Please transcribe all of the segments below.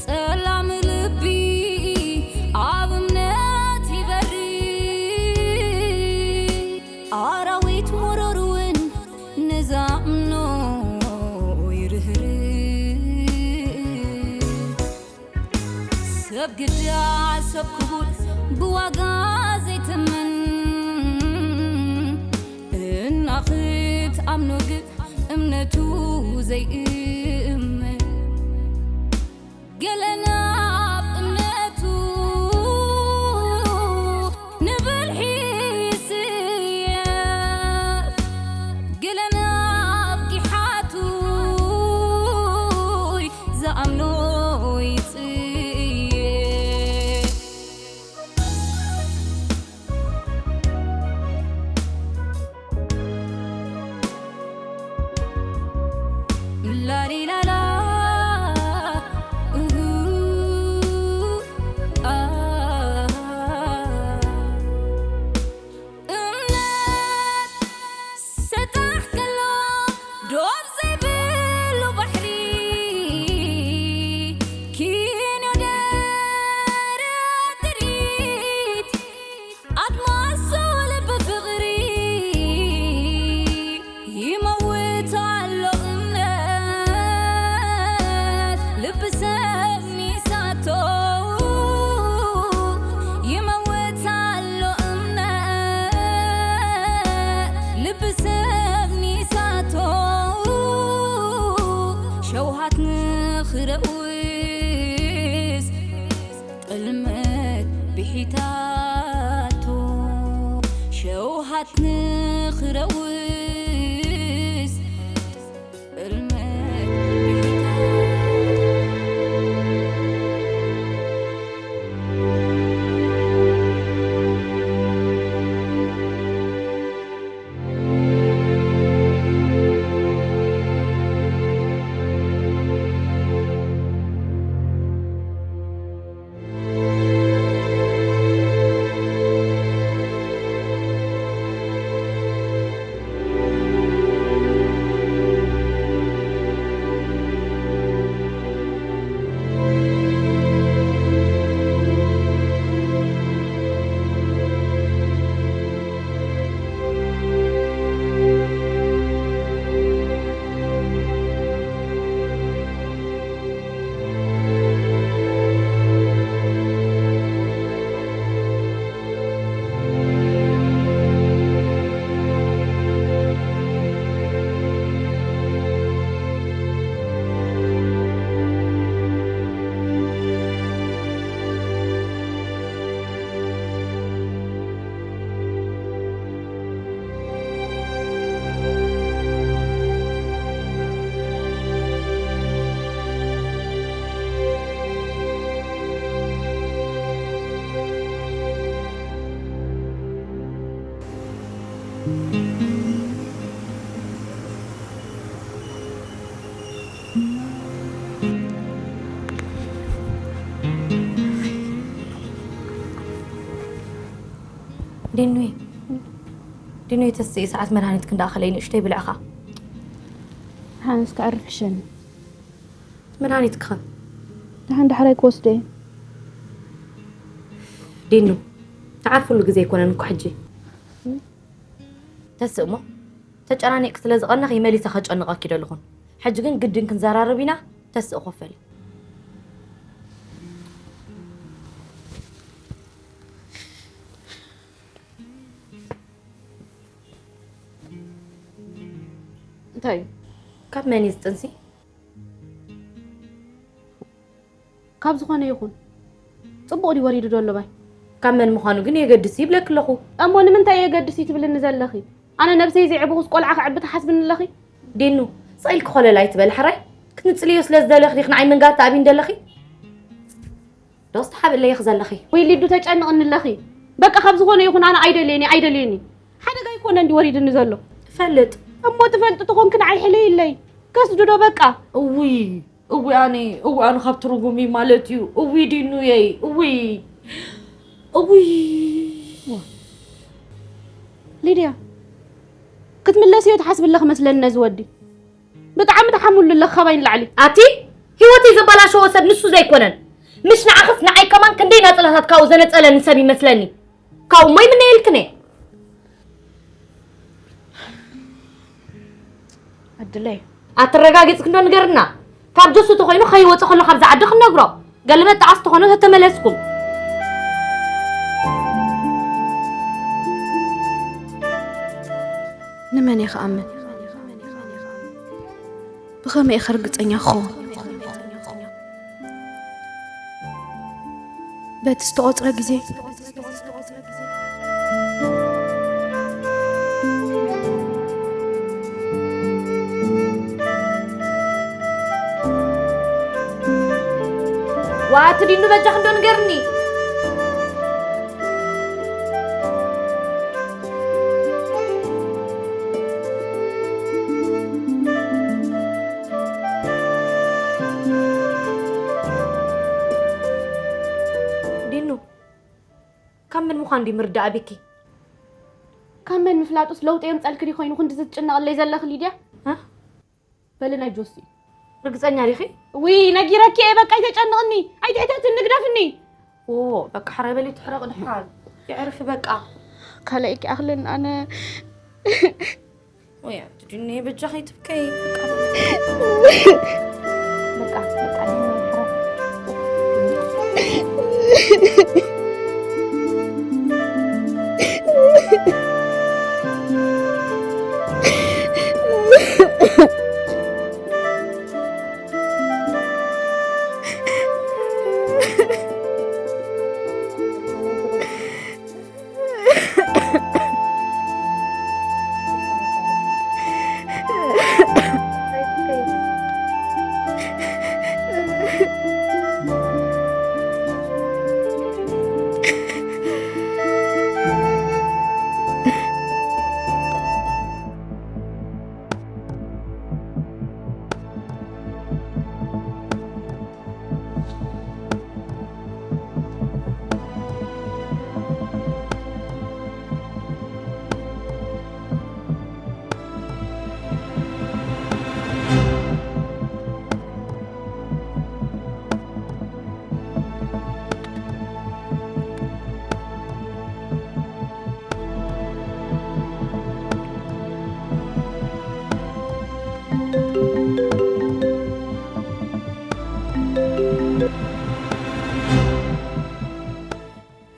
ጸላም ልቢ ኣብ እምነት ይበሪ፣ ኣራዊት መረር እውን ንዛእምኖ ይርህርህ። ሰብ ግዳ ሰብ ክቡር ብዋጋ ዘይትምን፣ እና ክትኣምኖ ግን እምነቱ ዘይእመን። ገለ ናብ እምነቱ ንብልሒ ይስየፍ፣ ገለ ናብ ጊሓቱ ዝኣምኖ ይጽየፍ። ላሊላላ፣ እሁ፣ ኣ። እምነት ሰጣሕ ከሎ ዶብ ዘይብሉ ባሕሪ፣ ኪኖ ደረት ጥሪት ኣድማስ ልቢ ፍቕሪ፣ ይመውት ኣሎ እምነት ልቢ ሰብ ሚሳቶ፣ ይመውት ኣሎ እምነት ልቢ ሰብ ሚሳቶ፣ ሸውሃት ንኽረውስ ጥልመት ብሒታቶ፣ ሸውሃት ንኽረውስ ጥልመት ብሒታቶ። ዲኑይ፣ ዲኑይ፣ ተስኢ፣ ሰዓት መድሃኒት ክንደኣኸለይ ንእሽተይ ብልዕኻ። ሓንስ ክዕርፍ ሕሸኒ። መድሃኒትክኸ? ደሓን ዳሕራይ ክወስዶ እየ። ዲኑ፣ ትዓርፍሉ ግዜ ኣይኮነን እኮ ሕጂ። ተስእ እሞ፣ ተጨናኒቕኪ ስለ ዝቐነኺ መሊሰ ከጨንቐኪ ደለኹን። ሕጂ ግን ግድን ክንዘራረብ ኢና፣ ተስእ ኮፍ በሊ። እንታይ እዩ? ካብ መን እዩ ዝጥንሲ? ካብ ዝኾነ ይኹን። ጽቡቕ ድዩ ወሪዱ ዘሎ ባይ? ካብ መን ምዃኑ ግን የገድስ ይብለኪ ኣለኹ። እሞ ንምንታይ የገድስ እዩ ትብልኒ ዘለኺ? ኣነ ነብሰይ ዘይዕቡኹስ ቆልዓ ክዕቢ ትሓስብኒ ኣለኺ? ዲኑ፣ ስቕ ኢልኪ ኮለል ኣይትበሊ ሕራይ። ክትንጽልዮ ስለ ዝደለኺ ዲኺ ንዓይ ምንጋር ትኣብይኒ ዘለኺ? ዶስ ተሓብእለይ ኢኺ ዘለኺ? ወይ ሊዱ፣ ተጨንቕኒ ኣለኺ። በቃ ካብ ዝኾነ ይኹን ኣነ ኣይደልየኒ፣ ኣይደልየኒ። ሓደጋ ኣይኮነን ድዩ ወሪድኒ ዘሎ? እፈልጥ። እሞ ትፈልጢ ተኾንኪ ንዓይ ሕለይለይ። ከስድዶ በቃ። እውይ፣ እውይ ኣነ፣ እውይ ኣነ ካብ ትርጉም እዩ ማለት እዩ። እውይ ዲኑየይ፣ እውይ። እውይ። ሊድያ፣ ክትምለስዮ ትሓስቢ ኣለኺ መስለኒ ነዚ ወዲ። ብጣዕሚ ትሓምሉ ኣለኺ ካባይ ንላዕሊ። ኣቲ ህይወተይ ዘበላሸዎ ሰብ ንሱ ዘይኮነን። ምሽ ንዓኽስ ንዓይ ከማን ክንደይ ናጽላታት ካብኡ ዘነጸለኒ ሰብ ይመስለኒ። ካብኡ እሞ ይምነየልክን እየ። ዕድለይ። ኣተረጋጊጽ ክንዶ ንገርና። ካብ ጆሱ ተኾይኑ ከይወጽእ ከሎ ካብዛ ዓዲ ክንነግሮ። ገለ መጣዓስ ተኾነ ተተመለስኩም። ንመን እየ ክኣምን? ብኸመይ እየ ርግጸኛ ክኸውን? በቲ ዝተቖጽረ ግዜ። ዋቲ ዲኑ በጃ ክንዶ ንገርኒ። ዲኑ፣ ካብ መን ምዃን ድዩ ምርዳእ ኣቢኪ? ካብ መን ምፍላጡስ ለውጢ የምጸልኪ ድዩ ኮይኑ ክንዲ ዝትጭነቕለይ ዘለኺ ሊድያ? እ? በሊ ናይ ጆሲ። ርግጸኛ ዲኺ? ውይ፣ ነጊረኪ እየ፣ በቃ ኣይተጨንቕኒ፣ ኣይትሕተትኒ፣ ግደፍኒ። ኦ፣ በቃ ሕራይ በሊ ትሕረቕ ድሓር። የዕርፊ በቃ። ካልኣይኪ ኣኽልን ኣነ። ወይ ኣቲ ዲኒ በጃኺ ትብከይ። በቃ፣ በቃ፣ በቃ፣ ሕራይ።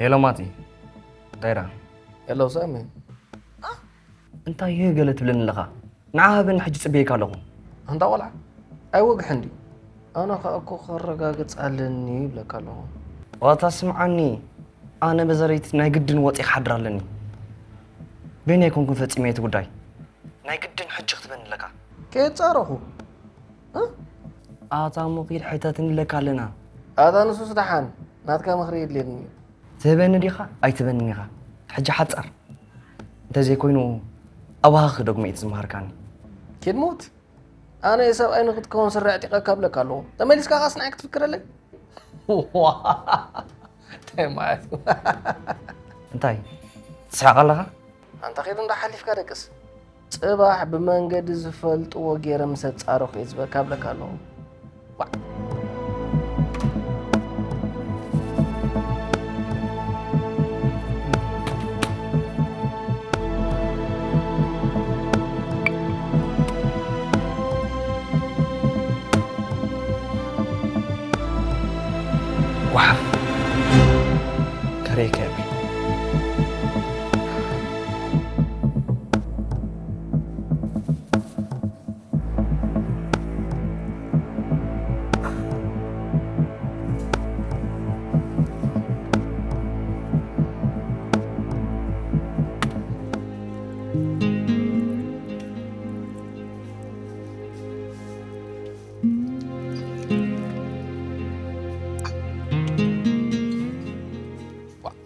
ሄሎ ማቲ፣ ዳይራ። ሄሎ ሳሚ። እንታይ ይህ ገለ ትብለኒ ኣለኻ? ንዓ ሃበኒ፣ ሕጂ ጽበየካ ኣለኹ። ኣንታ ቆልዓ፣ ኣይወግሕን ድዩ? ኣነ ኸኣ እኮ ከረጋግጽ ኣለኒ ይብለካ ኣለኹ። ዋታ ስምዓኒ፣ ኣነ በዘረይቲ ናይ ግድን ወጺ ክሓድር ኣለኒ። በይነይ ኣይኮንኩን ፈጺመ እቲ ጉዳይ። ናይ ግድን ሕጂ ክትበኒ ኣለካ። ከየጻረኹ። እ? ኣታ እሞ ኪድ ሕተትኒ ኢለካ ኣለና። ኣታ ንሱስ ደሓን፣ ናትካ ምኽሪ የድልየኒ እዩ። ትህበኒ ዲኻ ኣይትህበኒ ኢኻ። ሕጂ ሓጻር። እንተዘይኮይኑ ኣባኻ ክደግሞ እዩ ዝምሃርካኒ። ኪድ ሙት። ኣነ ሰብኣይ ንክትከውን ስረ ኣዕጢቐካ እብለካ ኣለኹ። ተመሊስካ ኻስ ንዓይ ክትፍክረለይ? እንታይ ማለት እዩ? እንታይ? ትስሕቕ ኣለኻ? ኣንታ ኺድ እንዳ ሓሊፍካ ደቅስ። ጽባሕ ብመንገዲ ዝፈልጥዎ ገይረ ምስ ኣጻረኹ እየ ዝበካ እብለካ ኣለኹ። ዋዕ። ጓሓፍ። ከረይ ከቢ።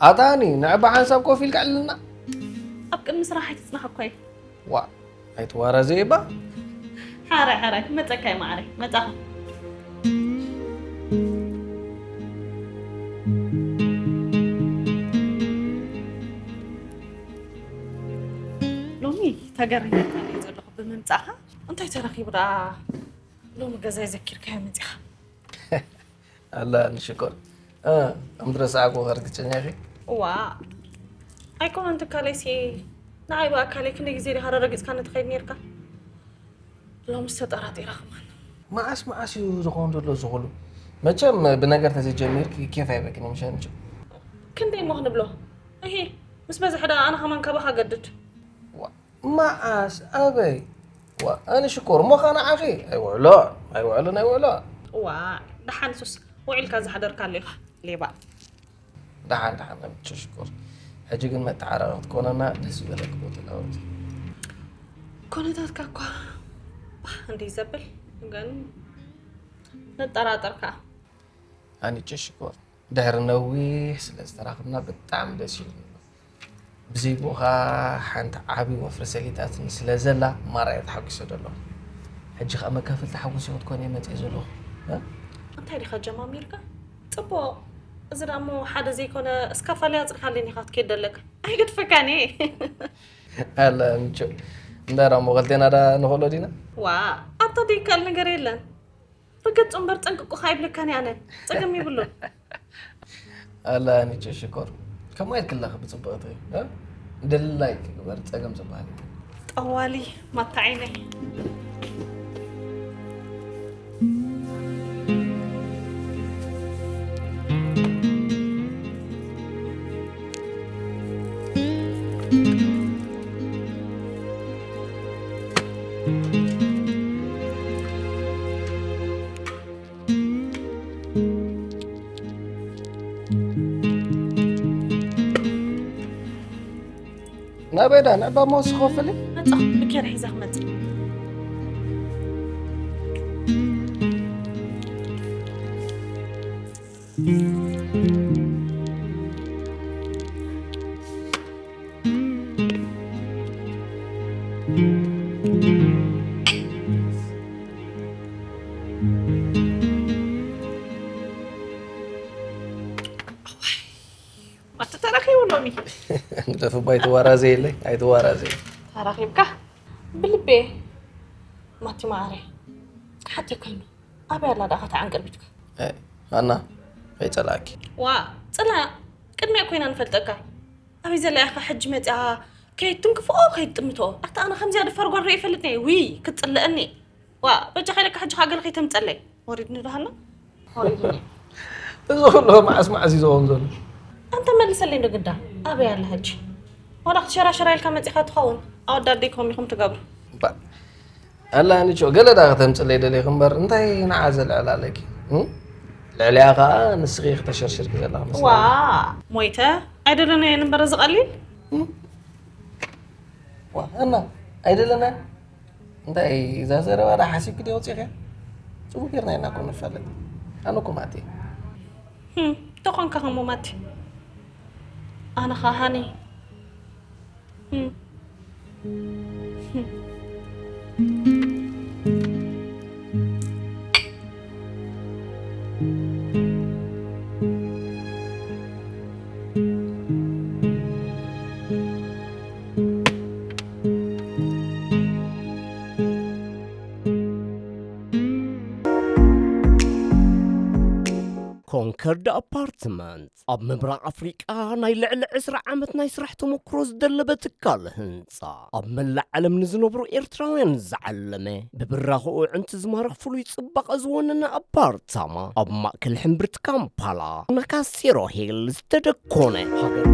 ኣታኒ ንዕባ ሓንሳብ ኮፍ ኢልካ ዕልልና። ኣብ ቅድሚ ስራሕ ኣይትጽናሕ እኮ እየ። ዋእ፣ ኣይትዋረዘይ እባ። ሓራይ፣ ሓራይ፣ ክመጸካ እየ መዓረይ፣ መጻኹ። ሎሚ ተገሪመ እየ ዘለኹ ብምምጻእኻ። እንታይ ተረኺቡ ደኣ ሎሚ ገዛይ ዘኪርካዮ መጺኻ? ኣላ ንሽኮር። እ፣ ከም ዝረሳዕኩ ከርግጨኛ ኢኺ? እዋ፣ ኣይኮነን ትካለይሲ፣ ንዓይ ብኣካለይ ክንደይ ግዜ ዲኻ ረረጊጽካኒ ትኸይድ ነይርካ? ሎምስ ተጠራጢረ ከማን። መዓስ መዓስ እዩ ዝኸውን ዘሎ እዚ ኩሉ? መቸም ብነገር ተዘይጀሚርኪ ኬፍ ኣይበክን ምሻ ንቸው። ክንደይ እሞ ክንብሎ? እሂ፣ ምስ በዝሐ ደኣ ኣነ ከማን ካባኻ ገድድ። ዋ፣ መዓስ? ኣበይ? ዋ፣ ኣነ ሽኮር እሞ ኸኣ ንዓኺ ኣይውዕሎ፣ ኣይውዕሎ፣ ኣይውዕሎ። ዋ፣ ደሓን ሱስ፣ ውዒልካ ዝሓደርካ ኣሎ ኢኻ፣ ሌባ። ደሓን፣ ደሓን፣ ኣምቹ ሽኮር። ሕጂ ግን መተዓራረቕቲ ኮነና ደስ ዝበለኪ ቦታ ላውቲ። ኩነታትካ እኳ ባህ እንዲህ ዘብል፣ ግን ንጠራጠር ከኣ። ኣንቺ ሽኮር፣ ድሕሪ ነዊሕ ስለ ዝተራኽብና ብጣዕሚ ደስ ኢሉኒ። ብዘይብኡኻ ሓንቲ ዓቢ ወፍሪ ሰሊጣትኒ ስለ ዘላ ማራ እየ ተሓጒሰ ዘለኹ። ሕጂ ኸኣ መካፈልቲ ሓጎስ እየ ክትኮን እየ መጺአ ዘለኹ። እ? እንታይ ዲኻ ጀማሚርካ? ጽቡቕ። እዚ ደኣ እሞ ሓደ ዘይኮነ እስካፋሊ ኣጽንሓለይ ኢኻ ክትከይድ ደለካ። ኣይገድፈካን እየ። ኣላ ኣንቺ። እንታይ ደኣ እሞ ክልቴና ደኣ ንኸሎ ዲና? ዋ፣ ኣብታ ደይከኣል ነገር የለን። ርገጽ እምበር ጠንቅቁ ከይብለካን እየ ኣነ። ጸገም የብሉን። ኣላ ኣንቺ ሽኮር። ከማይ ክለኺ ብጽብቕቲ፣ እ? ድላይ ክግበር ጸገም ዝበሃል የለን። ጠዋሊ ማታ ዓይነይ። ናበይ ዳ ንዕባ መወሲ ክኸፍል እዩ? መጻኹ ብኬር ሒዘ ክመጽእ። ኣቲ ተረኺቡ ሎሚ። ንደፍባ ኣይትዋራዘየለይ፣ ኣይትዋራዘየ። ተራኺብካ? ብልቤ። ማቲ ማዕረ። ሓተይ ኮይኑ። ኣበይ ኣላ ደኣ ተዓንቀልቢትካ? ኣይ፣ ሃና፣ ከይጸላእኪ። ዋ፣ ጽላእ። ቅድሚያ ኮይና ንፈልጠካ። ኣበይ ዘላ ኢኻ ሕጂ መጺኣ ከይትንክፍኦ ከይትጥምቶ? ኣታ ኣነ ከምዚኣ ደፋር ጓል ርእየ ይፈልጥ ነየ። ውይ፣ ክትጽልእኒ። ዋ፣ በጃኻ ኢለካ ሕጂ ከኣ ገለ ከይተምጸለይ። ወሪድኒ ዶ ሃና? ወሪድኒ። እዚ ኩሉ መዓስ መዓስ እዩ ዝኸውን ዘሎ? ኣንተ መልሰለይ እንዶ ግዳ። ኣበይ ኣላ ሕጂ? ዋላ ክትሸራሸራ ኢልካ መጺኻ ትኸውን። ኣወዳት ደይኮም ኢኹም ትገብሩ። እባ። ኣላ ኣንቺ፣ ገለ ዳ ከተምጽለይ ደሊኺ እምበር፣ እንታይ ንዓ ዘልዕል ኣለኪ? እም? ልዕሊኣ ከኣ ንስኺ ክተሸርሽርኪ ዘለኺ መስለኒ። ዋ፣ ሞይተ። ኣይደለናየን እምበር እዚ ቀሊል። እም? ዋ፣ እና፣ ኣይደለናየን? እንታይ፣ እዛ ዘረባ ዳ ሓሲብኪ ድየ ኣውጺእኽያ? ጽቡቕ ጌርና ኢና እኮ ንፋለጥ። ኣነ እኮ ማቲ። ህም፣ ተኾንካ ከሞ ማቲ። ኣነ ኸኣ ሃኒ። ህም። ህም። ኮንከርድ ኣፓርትመንት ኣብ ምብራቕ ኣፍሪቃ ናይ ልዕሊ ዕስራ ዓመት ናይ ስራሕ ተመክሮ ዝደለበ ትካል ህንጻ፣ ኣብ መላእ ዓለም ንዝነብሩ ኤርትራውያን ዝዓለመ፣ ብብራኸኡ ኣዕንቲ ዝማርኽ ፍሉይ ጽባቐ ዝወነነ ኣፓርታማ፣ ኣብ ማእከል ሕምብርቲ ካምፓላ፣ ናካሴሮ ሂል ዝተደኮነ ሃገር።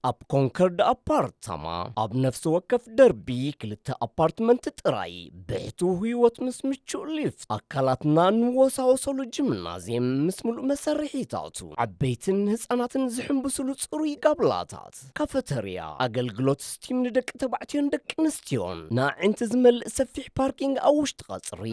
ኣብ ኮንከርድ ኣፓርታማ፣ ኣብ ነፍሲ ወከፍ ደርቢ ክልተ ኣፓርትመንት ጥራይ፣ ብሕቱው ህይወት ምስ ምቹእ ሊፍት፣ ኣካላትና እንወሳወሰሉ ጂምናዝየም ምስ ምሉእ መሳርሒታቱ፣ ዓበይትን ህጻናትን ዝሕንብስሉ ጽሩይ ጋብላታት፣ ካፈተርያ፣ ኣገልግሎት ስቲም ንደቂ ተባዕትዮን ደቂ ኣንስትዮን፣ ንኣዒንቲ ዝመልእ ሰፊሕ ፓርኪንግ ኣብ ውሽጢ ቀጽሪ።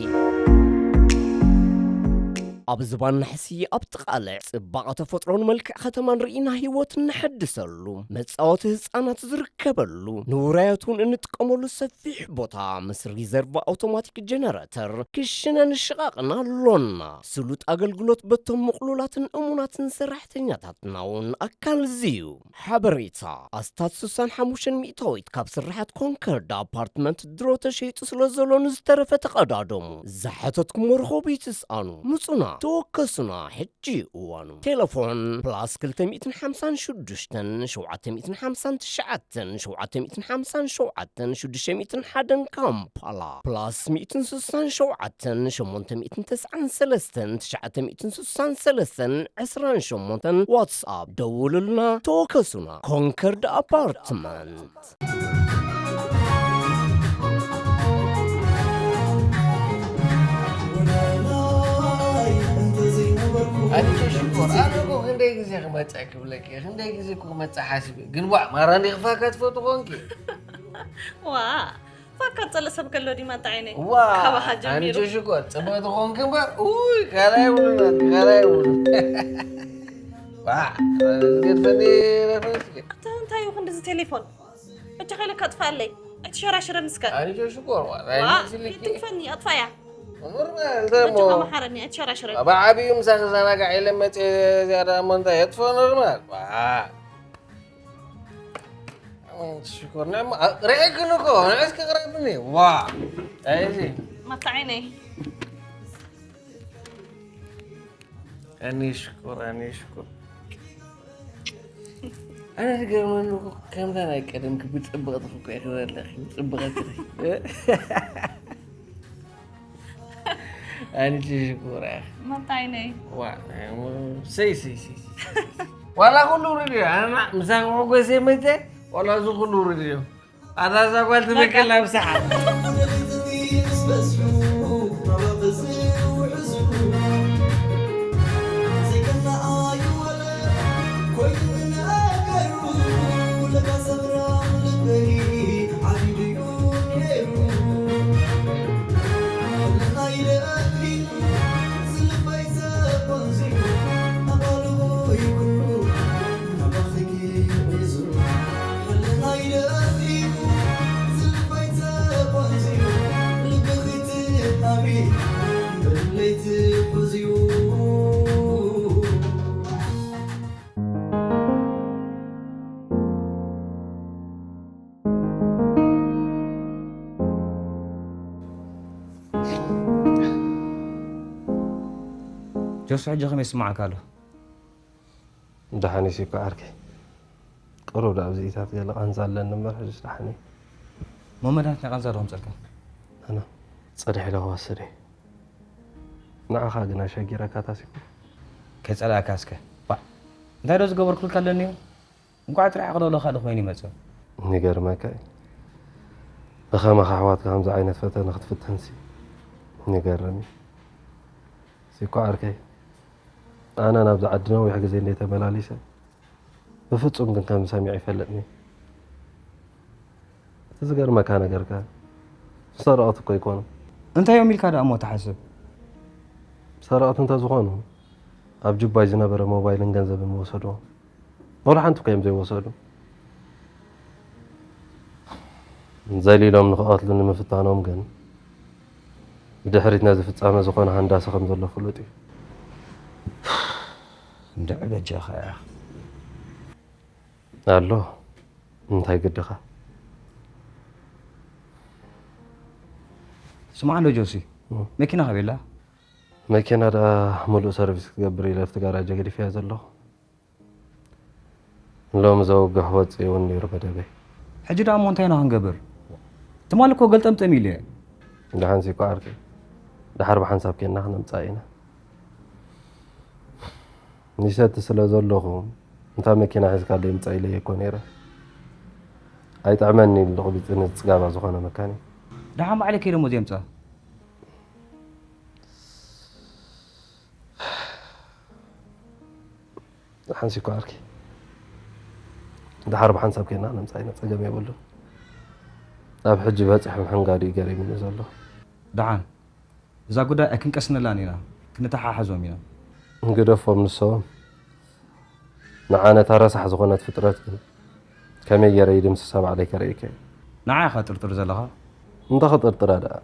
ኣብ ዝባን ናሕሲ ኣብቲ ቃልዕ ጽባቐ ተፈጥሮን መልክዕ ከተማን ርኢና ህይወት እነሐድሰሉ፣ መጻወቲ ህጻናት ዝርከበሉ፣ ንውራያት እውን እንጥቀመሉ ሰፊሕ ቦታ ምስ ሪዘርቭ ኣውቶማቲክ ጀነረተር ክሽነን ሽቓቕን ኣሎና። ስሉጥ ኣገልግሎት በቶም ምቕሉላትን እሙናትን ሰራሕተኛታትና እውን ኣካል ዝዩ። ሓበሬታ ኣስታት ስሳን ሓሙሽተን ሚእታዊት ካብ ስርሓት ኮንከርድ ኣፓርትመንት ድሮ ተሸይጡ ስለ ዘሎ ንዝተረፈ ተቐዳደሙ። ዝሓተትኩሞ ርኸቡ ይትስኣኑ። ምጹና፣ ተወከሱና፣ ሕጂ እዋኑ። ቴሌፎን ፕላስ ክልተ ሚእትን ሓምሳን ሽዱሽተን ሸውዓተ ሚእትን ሓምሳን ትሽዓተን ሸውዓተ ሚእትን ሓምሳን ሸውዓተን ሽዱሽተ ሚእትን ሓደን ካምፓላ ፕላስ ሚእትን ስሳን ሸውዓተን ሸሞንተ ሚእትን ተስዓን ሰለስተን ትሽዓተ ሚእትን ስሳን ሰለስተን ዕስራን ሸሞንተን ዋትስኣፕ ደውሉልና፣ ተወከሱና። ኮንከርድ ኣፓርትመንት። ኣንቺ ሽኮር፣ ኣነ እኮ ክንደይ ግዜ ክመጽእ ክብለኪ፣ ክንደይ ግዜ እኮ ክመጽእ ሓሲበ። ግን ዋዕ፣ ማራ እንዲኺ ፋካ ትፈቱ ኮንኪ? ዋ፣ ፋካ ዝጸልእ ሰብ ከሎ ዲማ እንታይ ዓይነይ? ዋ፣ ካባኻ ጀሚሩ። ኣንቺ ሽኮር፣ ጽብቕቲ ኮንኪ እምበር፣ ኡይ፣ ካልኣይ ውሉድ ናትኪ፣ ካልኣይ ውሉድ። ዋዕ፣ ገድፈኒ፣ ረፈስኪ። ኣታ እንታይ እዩ ክንድዚ ቴሌፎን? በጃኻ ኢለካ ኣጥፍኣለይ። ኣይትሸራሽረኒ እስከ። ኣንቺ ሽኮር፣ ዋ፣ ዋ፣ ኣይመስልኪ? ይትንፈኒ፣ ኣጥፋያ። ኖርማል ደሞ። በጃኻ መሓረኒ፣ ኣይትሸራሽረኒ። ኣብ ዓብዩ ምሳኺ ዘናጋዕ ኢለ መፅየ፣ ዝያዳ እሞ እንታይ የጥፎ ኖርማል። ዋ። ኣንቺ ሽኮር፣ ንዕሞ፣ አ፣ ርኤክን እኮ፣ ንዕስኪ ቅረብኒ። ዋ። ኣይዚ። ማታ ዓይነይ። ኣነ ሽኮር፣ ኣነ ሽኮር። ኣነ ዝገርመኒ እኮ ከምታ ናይ ቀደምኪ ብጽብቕትኺ እኮ ኢኺ ዘለኺ፣ ብጽብቕትኺ። ኣንቲ ሽኮር ኢኺ። መታ ዓይነይ። ዋ፣ ናይ ሞ-፣ ሰይ፣ ሰይ፣ ሰይ፣ ሰይ። ዋላ ኩሉ ውርድ እዩ። ኣነ ምሳኺ ሕጎሰ መተ፣ ዋላ እዚ ኩሉ ውርድ እዩ። ኣታ እዛ ጓል ትበክል ናብ ሰዓት። ጆርጅ፣ ሕጂ ከመይ ይስምዓካ ኣሎ? ደሓን እዩ እኮ ዓርከይ። ቅሩብ ደኣ ብዝኢታት ገለ ቃንዛ ኣለኒ እምበር፣ ሕጅስ ደሓን እየ። እሞ መድሃኒት ናይ ቃንዛ ዶ ከምጸልካ? ኣነ ጸድሒ ኢለ ክወስድ እየ። ንዓኻ ግን ኣሸጊረካ ታሲፉ። ከይጸላእካ እስከ። ባዕ። እንታይ ዶ ዝገበርኩልካ ኣለኒ እዩ? እንቋዕ ጥራሕ ኣቕለሎኻ ዶ ኮይኑ ይመጽእ? ይገርመካ እዩ። ብኸማኻ ኣሕዋትካ ከምዚ ዓይነት ፈተነ ክትፍተንሲ። ይገርም እዩ። ሲኮ ዓርከይ፣ ኣነ ናብዚ ዓዲ ነዊሕ ግዜ እንደ ተመላሊሰ፣ ብፍጹም ግን ከም ሰሚዐ ይፈልጥኒ። እቲ ዝገርመካ ነገርካ፣ ሰረቕቲ እኮ ይኮኑ። እንታይ እዮም ኢልካ ደኣ እሞ ትሓስብ? ሰረቕቲ እንተዝኾኑ፣ ኣብ ጁባይ ዝነበረ ሞባይልን ገንዘብን ምወሰድዎ። ወላ ሓንቲ እኮ እዮም ዘይወሰዱ። ዘሊሎም ንኽቐትሉኒ ምፍታኖም ግን፣ ብድሕሪት ነዚ ፍጻመ ዝኾነ ሃንዳሲ ከም ዘሎ ፍሉጥ እዩ። እንድዒ በጃኻ ኢኻ። ኣሎ፣ እንታይ ግድኻ? ስማዕ እንዶ ጆሲ፣ እም። መኪና ካበይ ኣላ? መኪና ደኣ ሙሉእ ሰርቪስ ክትገብር ኢለ ኣብቲ ጋራጅ ገዲፈያ ዘለኹ። ሎሚ ዘውግሕ ወፂኡ እውን ነይሩ መደበይ። ሕጂ ደኣ እሞ እንታይ ኢና ክንገብር? ትማሊ እኮ ገልጠምጠም ኢለ እየ። ደሓን ሲ እኮ ዓርከይ፣ ደሓር ብሓንሳብ ኬንና ክነምፅኣ ኢና። ንሰቲ ስለ ዘለኹ፣ እንታ መኪና ሒዝካለይ ምፃእ ኢለየ እኮ ነይረ። ኣይጥዕመኒ ኢሉ ቁቢፅኒ ፅጋባ ዝኾነ መካኒ። ደሓን ባዕለይ ከይደ እሞ ዘየምፅኣ። ሓንሲ እኮ ዓርኪ፣ ድሓር ብሓንሳብ ኬና ነምጻ ኢና፣ ጸገም የብሉን። ኣብ ሕጂ በጺሑ ምሕንጋዱ እዩ ገሪሙኒ ዘሎ። ደሓን፣ እዛ ጉዳይ ኣይክንቀስነላን ኢና። ክንተሓሓዞም ኢና። ግደፎም ንሶም። ንዓ ነታ ረሳሕ ዝኾነት ፍጥረት ግን ከመይ ገይረ ይድምስሳ ባዕለይ ከርእየካ እየ። ንዓ ኢኻ ጥርጥር ዘለኻ? እንተ ክጥርጥራ ደኣ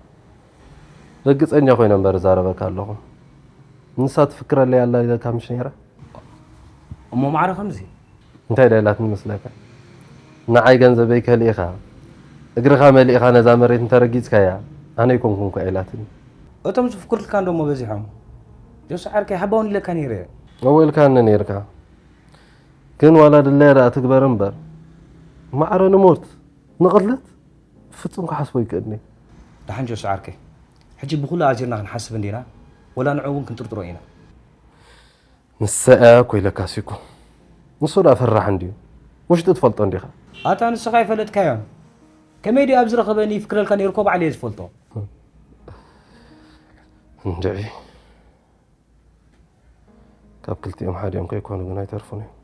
ርግጸኛ ኮይነ እምበር እዛረበካ ኣለኹ። ንሳ ትፍክረለይ ኣላ ኢለካ ምሽ ነይረ? እሞ ማዕረ ከምዚ እንታይ ደኣ ኢላትኒ መስለካ? ንዓይ ገንዘበይ ከሊእኻ እግርኻ መሊእኻ ነዛ መሬት እንተረጊጽካያ ኣነ ኣይኮንኩን እኳ ኢላትኒ። እቶም ዝፍክሩልካ እንደሞ በዚሖም። ጆስ ዓርከይ ሓባውን ኢለካ ነይረ። እወ ኢልካኒ ነይርካ። ግን ዋላ ድላያ ደኣ ትግበር እምበር ማዕረ ንሞት ንቕትለት ፍጹም ክሓስቦ ይክእልኒ። ደሓን ጆስ ዓርከይ፣ ሕጂ ብኹሉ ኣዚርና ክንሓስብ እንዲና ወላ ንዑ እውን ክንጥርጥሮ ኢና። ንሰኣ እኮ ኢለካ ሲኩ። ንሱ ደኣ ፈራሕ እንድዩ። ውሽጡ ትፈልጦ እንዲኻ። ኣታ ንስኻ ኣይፈለጥካዮን። ከመይ ድዩ ኣብ ዝረኸበኒ ይፍክረልካ ነይሩ እኮ ባዕለየ ዝፈልጦ። እንድዒ ካብ ክልቲኦም ሓዲኦም ከይኮኑ ግን ኣይተርፉን እዮም።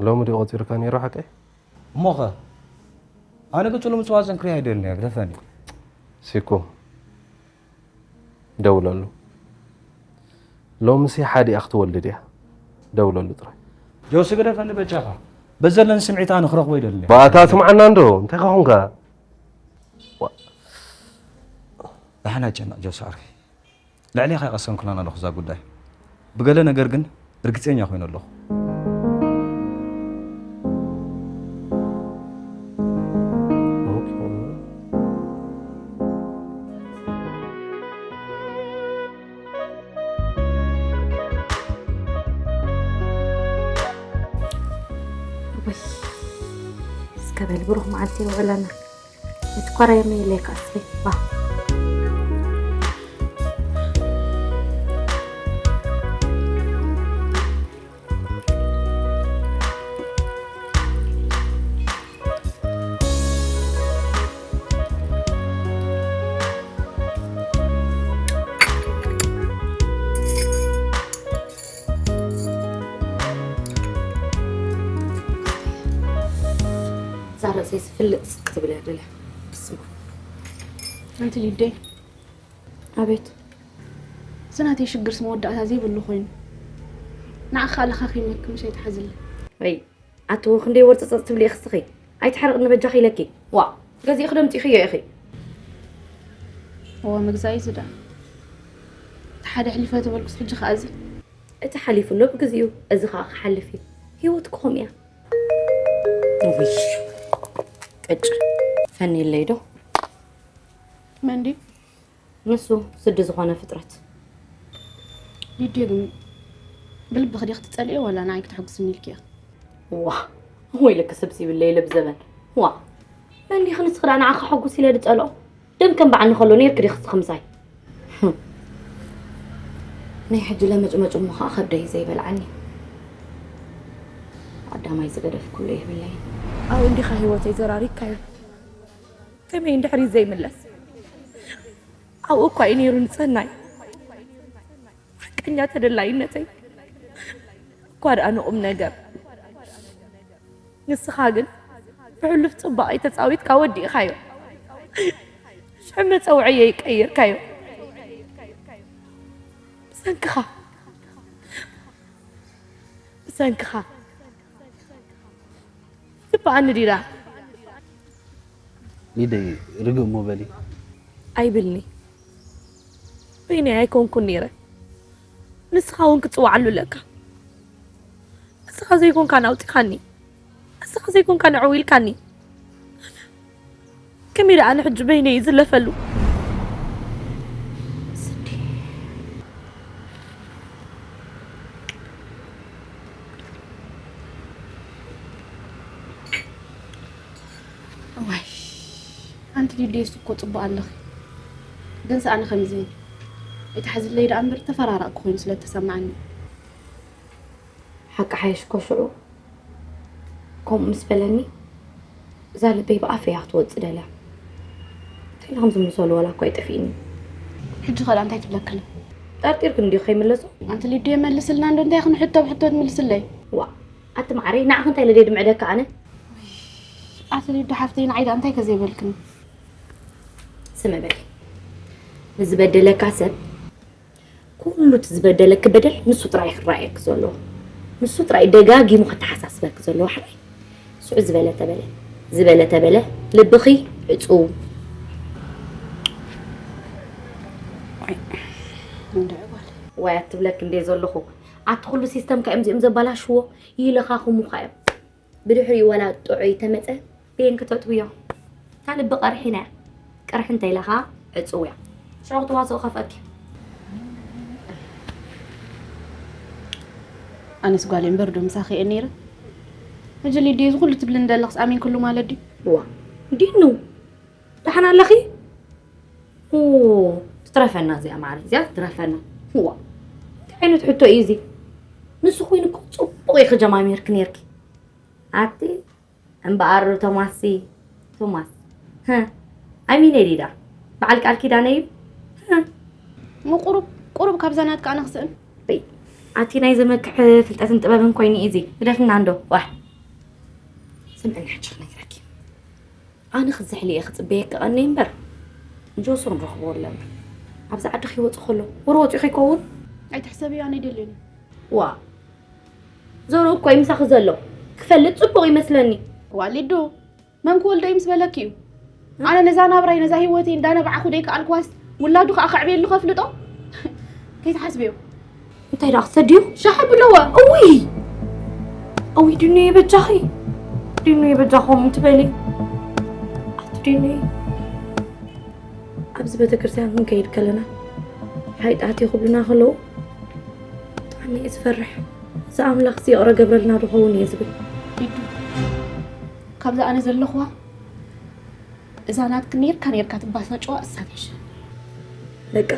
ሎሚ ድዩ ቆፂርካ ነይሩ ሓቀይ? እሞኸ ኣነ ቅፅሉ ምፅዋፅን ክሪኣ ኣይደልን እየ ግደፈኒ። ሲኩ ደውለሉ። ሎምሲ ሓዲኣ ክትወልድ እያ። ደውለሉ ጥራይ። ጆሲ ግደፈኒ በጃኻ። በዘለኒ ስምዒት ኣነ ክረኽቦ ይደልን እየ። ባእታ ስምዓና እንዶ እንታይ ከኾንካ? ዳሕና ጨነቕ ጆሲ ዓርከይ። ልዕሌኻ ይቐሰንኩላን ኣለኹ እዛ ጉዳይ። ብገለ ነገር ግን ርግጸኛ ኮይነ ኣለኹ። እስከ በል ብሩኽ መዓልቲ የውዕለና። እቲ ኮራይ መይለይ ከኣ እስኺ ባ እዛ ርእሰይ ዝፍልጥ ክትብል እያ ደልያ። ስማ ኣንቲ ሊደይ ኣቤት። እዚ ናተይ ሽግርስ መወዳእታ ዘይብሉ ኮይኑ ንዓኻ ለኻኺመኪ ምሽ ኣይትሓዝለይ። ወይ ኣቲ ክንደይ ወርፀፀፅ ትብሊ ኢኺ እስኺ። ኣይትሕረቕኒ በጃኺ ኢለኪ። ዋእ ገዚእኺ ዶ ኣምፂእኽዮ ኢኺ። እወ ምግዛእ እዩ ዝዳ። እቲ ሓደ ኣሕሊፈ ተበልኩስ ሕጂ ኸኣ እዚ። እቲ ሓሊፉ ኣሎ ብግዚኡ፣ እዚ ኸኣ ክሓልፍ እዩ። ህይወት እኮ ከምኡ እያ። ውይ ቅጭ ፈንየለይ ዶ? መን ድዩ? ንሱ ስዲ ዝኾነ ፍጥረት። ሊድዮ ግን ብልብኺ ዲኺ ትጸልእዮ ዋላ ንዓይ ክተሐጉስኒ ኢልኪ ኢኺ? ዋእ ወይለኪ ሰብ ሲብለይ ለብዘበን ዋእ መን ዲኺ ንስኺ ደኣ ንዓኺ ከሐጉስ ኢለ ድጸልኦ? ደም ከም በዓል ንኸሎ ኔርኪ ዲኺ ስኽምሳይ? ናይ ሕጂ ለመጭመጭ እሞ ኸኣ ከብደይ ዘይበልዓኒ። ቀዳማይ ዝገደፍኩሉ የብለይን። ኣብኡ እንዲኻ ህይወተይ ዘራሪግካዮ። ከመይ እንድሕሪት ዘይምለስ? ኣብኡ እኳ እዩ ነይሩ ንጽህናይ። ሓቀኛ ተደላይነተይ እኳ ደኣ ንቑም ነገር። ንስኻ ግን ብሕሉፍ ጽባቐይ ተጻዊትካ ወዲእኻዮ። ሽዑ መጸውዐየይ ቀይርካዮ። ብሰንክኻ ብሰንክኻ ይግብኣኒ ድዩ ደኣ? ሊደይ ርግእ እሞ በሊ። ኣይብልኒ። በይነይ ኣይኮንኩን ነይረ። ንስኻ እውን ክትጽውዓሉ ኣለካ። ንስኻ ዘይኮንካ ኣውጺኻኒ። ንስኻ ዘይኮንካ ንዕው ኢልካኒ። ከመይ ደኣ ኣነ ሕጂ በይነይ ይዝለፈሉ? ስዲ። እዋይ ኣንቲ ሊድየስ እኮ ጽቡቕ ኣለኺ፣ ግን ሰኣነ ከምዚ ኣይትሓዝለይ ደኣ እምበር ተፈራራቕኪ ኮይኑ ስለ እተሰምዓኒ። ሓቂ ሓይሽ እኮ ሽዑ ከምኡ ምስ በለኒ እዛ ልበይ ብኣፈይ እያ ክትወጽእ ደልያ። እንታይ ኢላ ከም ዝምልሰሉ ዋላ እኳ ኣይጠፍእኒ። ሕጂ ኸ ደኣ እንታይ ትብለክን? ጠርጢርክን እንድዩ ከይምለሶ። ኣንቲ ሊድየ መልስልና እንዶ እንታይ ኢኺ ንሕቶ ብሕቶ ትምልስለይ? ዋእ ኣቲ መዓረይ ንዓኺ እንታይ ኢለ ድየ ድምዕደኪ ኣነ? ኣቲ ሊዱ ሓፍተይ ንዓይ ደኣ እንታይ ከ ዘይበልክኒ? ስሚ በሊ ንዝበደለካ ሰብ፣ ኩሉ እቲ ዝበደለኪ በደል ንሱ ጥራይ ክረኣየኪ ዘለዎ፣ ንሱ ጥራይ ደጋጊሙ ከተሓሳስበኪ ዘለዎ። ሓራይ ስዑ ዝበለ ተበለ፣ ዝበለ ተበለ፣ ልብኺ ዕጹው። ዋይ፣ እንድዒ ጓል። ዋይ ኣትብለኪ እንደ ዘለኹ፣ ኣቲ ኩሉ ሲስተምካ እዮም እዚኦም ዘባላሽዎ። ይልኻኹሙኻ እዮም። ብድሕሪኡ ዋላ ጥዑይ ተመጸ፣ ብየን ክተጥውዮ። እታ ልቢ ቀርሒ ናያ። ቀርሒ እንተ ኢላኻ ዕጽውያ። ሽዑ ክትዋስኦ ከፍኣኪ። ኣነስ ጓል እምበር ዶ ምሳኺ እየ ነይረ። ሕጂ ሊዲ፣ እዚ ኩሉ ትብልኒ ዘለኽስ ኣሚን ኩሉ ማለት ድዩ? እዋ፣ ዲኑ፣ ደሓን ኣለኺ? ኦ፣ ትትረፈና እዚኣ ማዕረ፣ እዚኣ ትትረፈና። እዋ፣ እንታይ ዓይነት ሕቶ እዩ እዚ? ንሱ ኮይኑ እኮ ጽቡቕ ኢኺ ጀማሚርኪ ነይርኪ። ኣቲ እምበኣር ቶማስሲ፣ ቶማስ፣ ህ፣ ኣሚነ ዲዳ፣ በዓል ቃል ኪዳነ እዩ። ህ። እሞ ቁሩብ፣ ቁሩብ ካብዛ ናትካ ኣነ ክስእን። ሪኢ፣ ኣቲ ናይ ዘመክሕ ፍልጠትን ጥበብን ኮይኑ እዩ እዚ። ግደፍና እንዶ፣ ዋሕ። ስምዕኒ ሕጂ ክነግረኪ። ኣነ ክዝሕሊ እየ ክጽበየኪ ቀኒ እምበር፣ ጆሶ ንረኽቦ ኣለና። ኣብዚ ዓዲ ከይወጽእ ከሎ፣ ወረ ወጺኡ ከይከውን? ኣይትሕሰብዮ፣ ኣነ ኣይደልዮን እዩ። ዋ፣ ዘርኡ እኮ እዩ ምሳኺ ዘሎ። ክፈልጥ ጽቡቕ ይመስለኒ። ዋ ሊዱ፣ መን ክወልዶ እዩ ምስ በለኪ እዩ? ኣነ ነዛ ናብራይ፣ ነዛ ህይወተይ እንዳነባዕኩ ደይከኣልኩዋስ፣ ውላዱ ከኣ ከዕብየሉ ከፍልጦ? ከይትሓስብዮ። እንታይ ደኣ ክሰድዮ? ሻሕ ብለዋ። እውይ! እውይ ድኑየ በጃኺ። ድኑየ በጃኹም እንትበሊ። ኣቲ ድኑየ። ኣብዚ ቤተክርስትያን ክንከይድ ከለና፣ ሓይጣት ክብሉና ከለዉ፣ ብጣዕሚ እየ ዝፈርሕ። እዚ ኣምላኽሲ ይቕረ ገብረልና ዶ ኸውን እየ ዝብል። ሊዱ፣ ካብዛ ኣነ ዘለኹዋ፣ እዛ ናትኪ ኔርካ ኔርካ ትባሳጨዋ እሳ ትሕሸኒ። በቃ።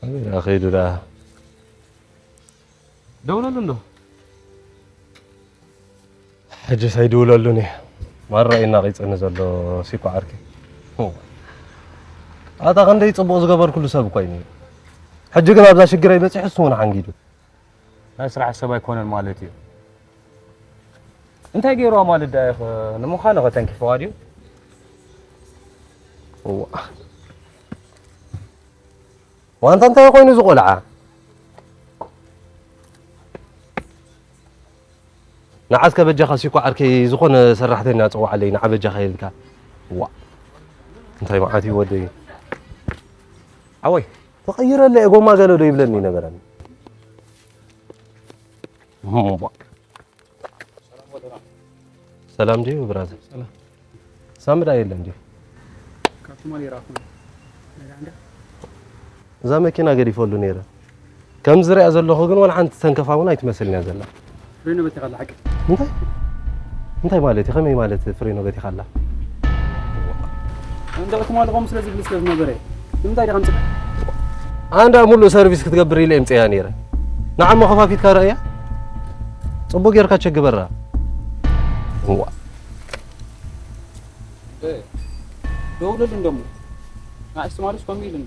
ኣበይ ደኣ ከይዱ ደኣ? ደውለሉ እንዶ። ሕጂ ሳይድውለሉን እየ። ማራ እዩ ናቒጽኒ ዘሎ ሲኮ ዓርከይ። ኣታ ክንደይ ጽቡቕ ዝገበርኩሉ ሰብ እኮ እዩ ነይሩ። ሕጂ ግን ኣብዛ ሽግረይ በጺሑ እሱ እውን ሓንጊዱ። ናይ ስራሕ ሰብ ኣይኮነን ማለት እዩ። እንታይ ገይርዋ ማለት ደኣ ኢኸ? ንምዃኑ ኸ ተንኪፍዋ ድዩ? እዋ። ዋንታ እንታይ ኮይኑ እዚ ቆልዓ? ንዓስከ በጃኻ ሲኮ ዓርከይ ዝኾነ ሰራሕተኛ ጽዋዓለይ ንዓ በጃኻ ኢልካ። ዋ። እንታይ መዓት እዩ ወደይ። ዓወይ። ተቐይረለ እየ ጎማ ገለ ዶ ይብለኒ ነበረኒ። እምቧ። ሰላም ድዩ ብራዘር? ሰላም። ሳሚ ዳ የለን ድዩ? ካብ ትማሊ ይረኣኹ። እዛ መኪና ገዲፈሉ ነይረ። ከም ዝሪኣ ዘለኹ ግን ዋላ ሓንቲ ተንከፋ እውን ኣይትመስልን እያ ዘላ። ፍሬኖ በቲኻ ኣላ ሓቂ። እንታይ? እንታይ ማለት እዩ? ከመይ ማለት ፍሬኖ በቲኻ ኣላ? እንዳ ትማሊ ከምኡ ስለ ዝብል ስለ ዝነበረ። ንምንታይ ዲኻ ምጽእ? ኣንዳ ሙሉ ሰርቪስ ክትገብር ኢለ እምጽያ ነይረ። ንዓሞ ከፋፊትካ ረእያ? ጽቡቅ ጌርካ ቸግበራ። እዋ። እ፣ ደውለሉ እንደሞ። ንኣሽቱ ማለትስ ከምኡ ኢሉኒ።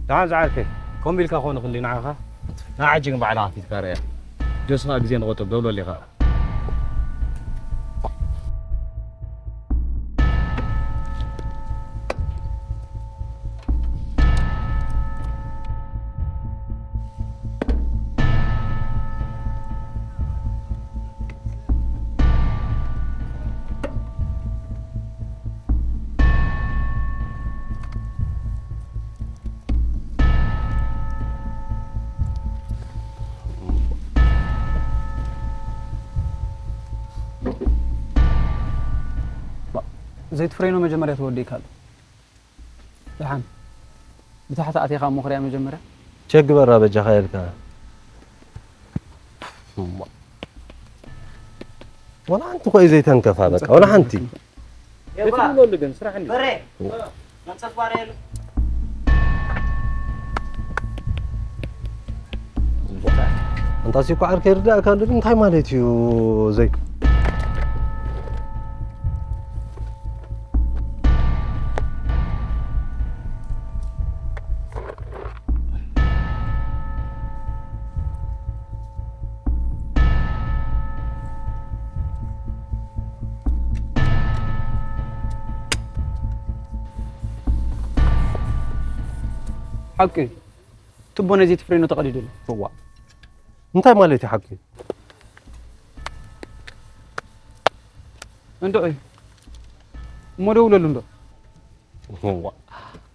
ደሓን ዝዓርከይ፣ ከምኡ ኢልካ ኮነ ክንዲ ንዓኻ? ንዓጂ ግን ባዕልኻ ከፊትካ ረእያ። ጆስኻ ግዜ ንቆጥብ፣ ደውለሉ ኢኻ። ዘይትፍሬኖ መጀመርያ ተወዲእካ ኣሎ። ደሓን ብታሕቲ ኣቲኻ እሞ ክሪኣ መጀመርያ። ቸክ ግበራ በጃኻ ኢልካ። እሞ ወላ ሓንቲ ኮይ ዘይተንከፋ በቃ ወላ ሓንቲ። የትብለሉ ግን ስራሕ እንዲ። በሬ፣ መንጸፍ ባሪያ የለ። ኣንታ ሲኳዓር ከይርዳእካ ኣሎ፣ እንታይ ማለት እዩ? ዘይ ሓቂ እዩ። ቱቦ ነዚ ትፍሬኖ ተቐዲዱ ኣሎ። እዋ። እንታይ ማለት እዩ ሓቂ? እንዶ እዩ። እሞ ደውለሉ እንዶ። እዋ።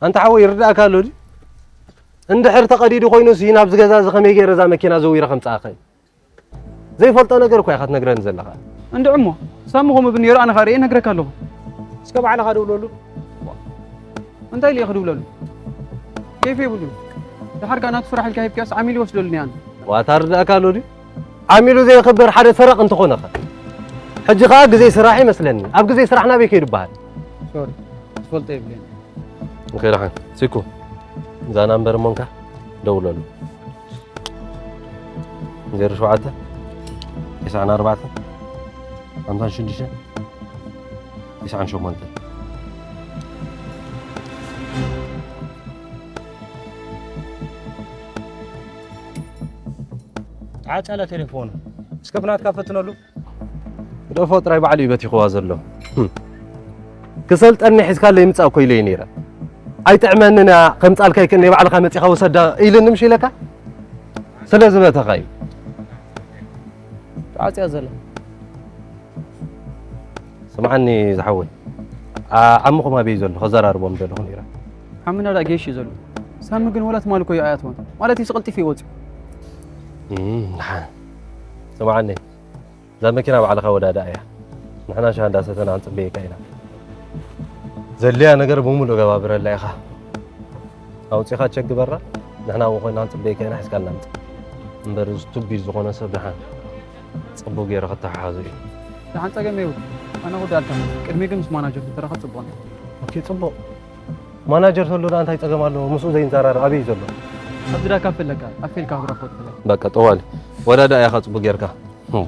ኣንታ ሓወይ ይርዳእካ ኣሎ ድዩ? እንድሕር ተቐዲዱ ኮይኑስ ናብዚ ገዛ እዚ ከመይ ገይረ እዛ መኪና ዘዊረ ከምጽኣኸ? ዘይፈልጦ ነገር እኮ ኢኻ ትነግረኒ ዘለኻ። እንድዒ እሞ፣ ሳሚ ከምኡ ብል ነይሩ፣ ኣነ ኸኣ ርእየ እነግረካ ኣለኹ። እስከ ባዕልኻ ደውለሉ። እንታይ ኢለ እየ ክድውለሉ? ኬፍ የብሉን። ደሓር ከኣ ናቱ ስራሕ ኢልካ ሂብካዮስ ዓሚሉ ይወስደሉ እኒኣን። ዋታ ርዳእካ ኣሎ ድዩ? ዓሚሉ ዘየኽብር ሓደ ሰረቕ እንተኾነ ኸ? ሕጂ ኸኣ ግዜ ስራሕ ይመስለኒ። ኣብ ግዜ ስራሕ ናበይ ከይዱ ይበሃል? ሶሪ፣ ዝፈልጦ የብለይን። ኦኬ፣ ደሓን። ሲኩ፣ እዛ ናምበር እሞ እንካ ደውለሉ። ዜሮ ሸውዓተ፣ ተስዓን ኣርባዕተን፣ ሓምሳን ሽዱሽተን፣ ተስዓን ሸሞንተን። ተዓጽያ ኣላ ቴሌፎኑ። እስከ ብናትካ ፈትነሉ። ግደፎ ጥራይ ባዕሉ እዩ በቲኽዋ ዘሎ። ህም። ክሰልጠኒ ሒዝካለይ ምጻእ እኮ ኢለይ ነይረ። ኣይጥዕመንን እያ፣ ከምጻልካ ይክእን፣ ናይ ባዕልኻ መጺኻ ውሰዳ ኢልኒ ምሽ ኢለካ? ስለ ዝበተኻ እዩ። ተዓጽያ ዘላ። ስምዓኒ ዝሓወይ፣ ዓ-፣ ዓምኹም ኣበይ ዘሎ? ከዘራርቦም ደለኹ ነይረ። ዓምና ደኣ ጌሽ እዩ ዘሎ። ሳሚ ግን ወላ ትማሊ እኮ እዩ ኣያትዎን። ማለት እዩ፣ ስቕልጢፍ እዩ ወጺኡ። እም፣ ደሓን። ስምዓኒ፣ እዛ መኪና ባዕልኻ ወዳድኣ እያ። ንሕና ሻሂ እንዳሰተና ክንጽበየካ ኢና። ዘድልያ ነገር ብምሉእ ገባብረላ ኢኻ። ኣውጺኻ ቸክ ግበራ፣ ንሕና ኣብኡ ኮይና ክንጽበየካ ኢና፣ ሒዝካልና ምጻእ። እምበር እዚ ቱቢድ ዝኾነ ሰብ ደሓን ጽቡቕ ገይሩ ክተሓሓዞ እዩ። ደሓን ጸገም የብሉ። ኣነ ክውዳልካ። ቅድሚ ግን ምስ ማናጀር ተተራኸብ ጽቡቕ ነይሩ። ኦኬ፣ ጽቡቕ። ማናጀር ተሎ ደኣ እንታይ ጸገም ኣለዎ? ምስኡ ዘይንዘራረብ ኣበይ እዩ ዘሎ? ኣብዚ ደኣ ካፌ ኣለካ። ካፌ ኢልካ ክረኽቦ ትኽእል። በቃ፣ ጠዋሊ። ወዳድኣ ኢኻ ጽቡቕ ጌርካ። እህ፣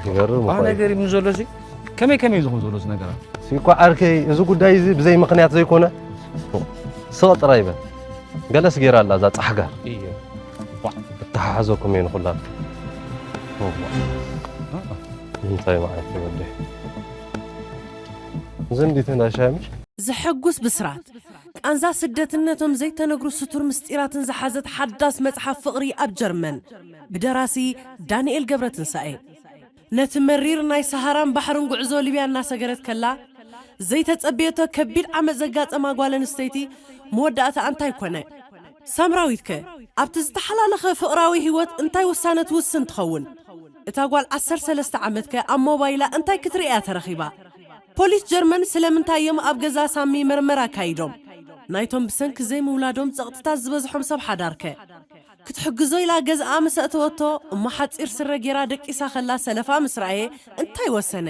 ይገርም ኣነ እኮ እዩ። ገሪሙኒ ዘሎ ሲ፣ ከመይ ከመይ ዝኹን ዘሎ ሲ ነገራት? ሲኳ ዓርከይ፣ እዚ ጉዳይ እዚ ብዘይ ምኽንያት ዘይኮነ፣ ስቕ ጥራይ በል። ገለስ ጌራ ኣላ እዛ ጻሕጋር። እየ። ዋ። እተሓሓዘኩም እየ ንኹላትኩም። ዋ። እንታይ ማለት እዩ ወደይ? ዝንዲት እንዳ ሻይ ምሽ? ዘሐጉስ ብስራት። ቃንዛ ስደትን ነቶም ዘይተነግሩ ስቱር ምስጢራትን ዝሓዘት ሓዳስ መጽሓፍ ፍቕሪ ኣብ ጀርመን። ብደራሲ ዳንኤል ገብረትንሳኤ። ነቲ መሪር ናይ ሰሃራን ባሕርን ጉዕዞ ሊብያ እናሰገረት ከላ፣ ዘይተጸበየቶ ከቢድ ዓመጽ ዘጋጠማ ጓል ኣንስተይቲ መወዳእታኣ እንታይ ኮነ? ሳምራዊትከ ኣብቲ ዝተሓላለኸ ፍቕራዊ ህይወት እንታይ ውሳነ ትውስን ትኸውን? እታ ጓል ዓሰርተ ሰለስተ ዓመትከ ኣብ ሞባይላ እንታይ ክትርኢ እያ ተረኺባ? ፖሊስ ጀርመን ስለምንታይ እዮም ኣብ ገዛ ሳሚ መርመራ ኣካይዶም? ናይቶም ብሰንኪ ዘይምውላዶም ጸቕጥታት ዝበዝሖም ሰብ ሓዳርከ? ክትሕግዞ ኢላ ገዝኣ ምስ ኣእተወቶ እሞ ሓጺር ስረ ጌራ ደቂሳ ከላ ሰለፋ ምስ ረኣየ እንታይ ወሰነ?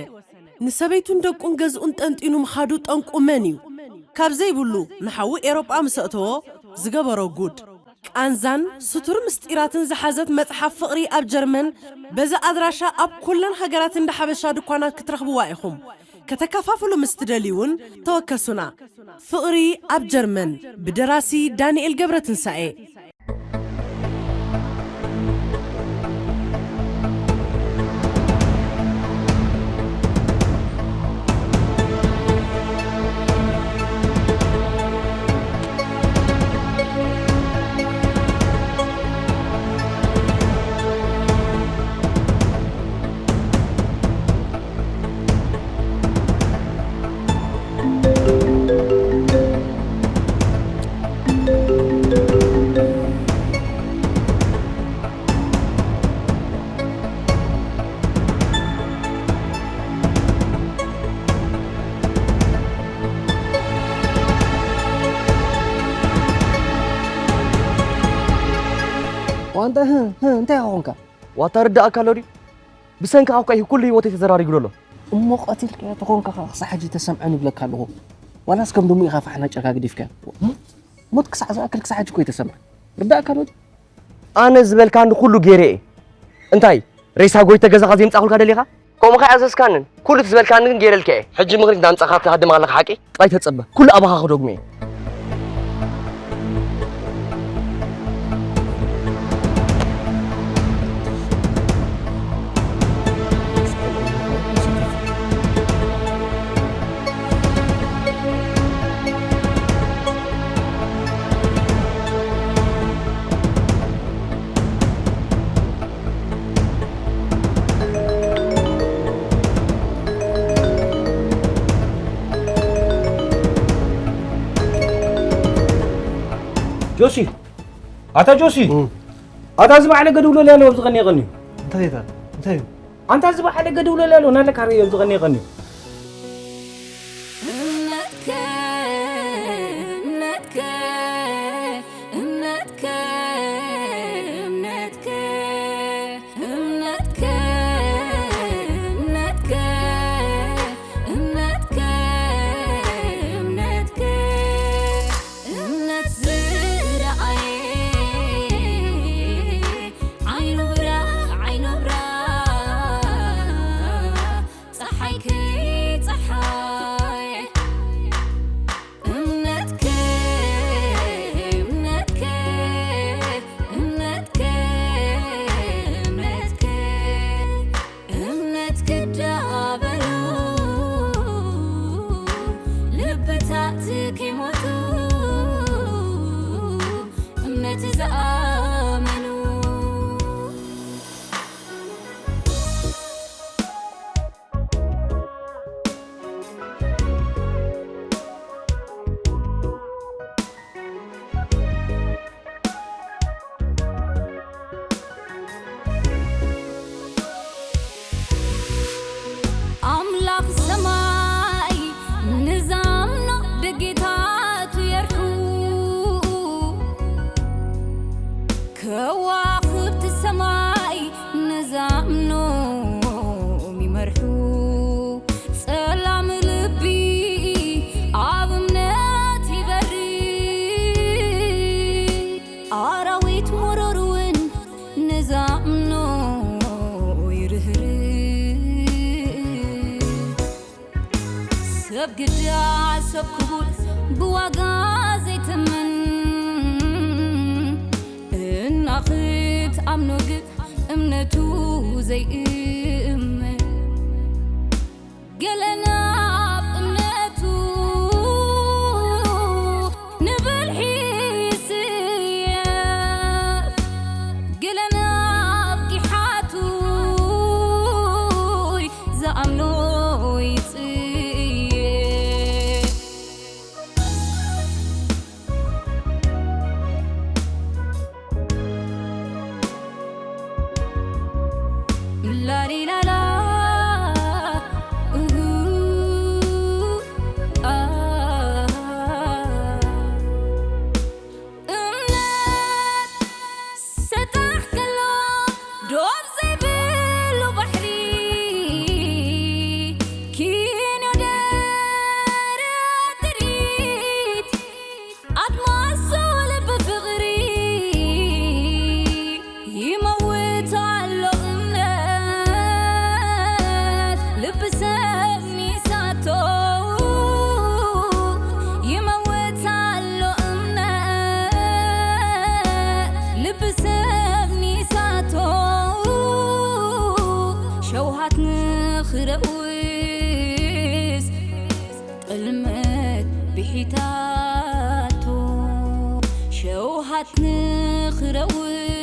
ንሰበይቱን ደቁን ገዝኡን ጠንጢኑ ምኻዱ ጠንቁ መን እዩ? ካብ ዘይብሉ ንሓዊ ኤሮጳ ምስ ኣእተዎ ዝገበሮ ጉድ። ቃንዛን ስቱር ምስጢራትን ዝሓዘት መጽሓፍ ፍቕሪ ኣብ ጀርመን በዚ ኣድራሻ ኣብ ኩለን ሃገራት እንዳ ሓበሻ ድኳናት ክትረኽብዋ ኢኹም። ከተከፋፍሉ ምስ ትደልዩ እውን ተወከሱና። ፍቕሪ ኣብ ጀርመን ብደራሲ ዳንኤል ገብረትንሳኤ። ዋንታ፣ ህ፣ ህ፣ እንታይ ኾንካ? ዋታ ርዳእካ ኣሎ ድዩ? ብሰንክኻ እኳ እዩ ኩሉ ህይወተይ ተዘራሪጉ ዘሎ። እሞ ቀቲልካዮ ተኾንካ ኸዓ ክሳዕ ሕጂ ተሰምዐን ይብለካ ኣለኹ። ዋላስ ከም ድሙ ኢኻ ፋሕ ነጨርካ ገዲፍካዮ? ሞት ክሳዕ ዝኣክል ክሳዕ ሕጂ እኮ እዩ ተሰምዐን። ርዳእካ ኣሎ ድዩ? ኣነ ዝበልካኒ ኩሉ ገይረ እየ። እንታይ? ሬሳ ጎይተ ገዛኻ ዘምጻእኩልካ ደሊኻ? ከምኡ ከኣ ኣዘዝካንን፣ ኩሉ እቲ ዝበልካኒ ግን ገይረልካ እየ። ሕጂ ምኽኒት እንዳምጻእካ ትሃድም ኣለኻ ሓቂ? ጥራይ ተጸበ። ኩሉ ኣባኻ ክደግሞ እየ። ጆሲ፣ ኣታ ጆሲ፣ እም። ኣታ እዚ በዓል ገድውሎ ያለው ኣብዚ ቀን የቀን እዩ። እንታይ እታ? እንታይ እዩ? ኣንታ እዚ በዓል ገድውሎ ያለው ናለ ካሪ ኣብዚ ቀን የቀን እዩ። እምነትከ፣ እምነትከ፣ እምነትከ፣ እምነትከ፣ እምነትከ፣ እምነትከ፣ እምነትከ፣ እምነትከ፣ እምነት ዝረኣየ ዓይኑ ብራ፣ ዓይኑ ብራ፣ ጸሓይ ከይጸሓየ። እምነትከ፣ እምነትከ፣ እምነትከ፣ እምነትከ፣ እምነት ክዳበሉ ልብታት ከይሞቱ እምነት ዝኣመኑ። ኣምላኽ ሰማይ ንዛምኖ ደጌታቱ የርሑ። ከዋኽብቲ ሰማይ ንዛምኖም ይመርሑ። ጸላም ልቢ ኣብ እምነት ይበሪ። ኣራዊት መሮር እውን ንዛምኖ ይርህርህ። ሰብ ግዳ ሰብ ክቡር ብዋጋ ዘይትምን፣ እና ክትኣምኖ ግን እምነቱ ዘይእመን። ገለ ናብ እምነቱ ንብልሒ ይስየፍ፣ ገለ ናብ ጊሓቱ ዝኣምኖ ይጽየፍ። ኣድማስ ልቢ ፍቕሪ ይመውት ኣሎ እምነት፣ ልቢ ሰብ ሚሳቶ ይመውት ኣሎ እምነት፣ ልቢ ሰብ ሚሳቶ ሸውሃት ንኽረውስ ጥልመት ብሒታቶ ሸውሃት ንኽረውስ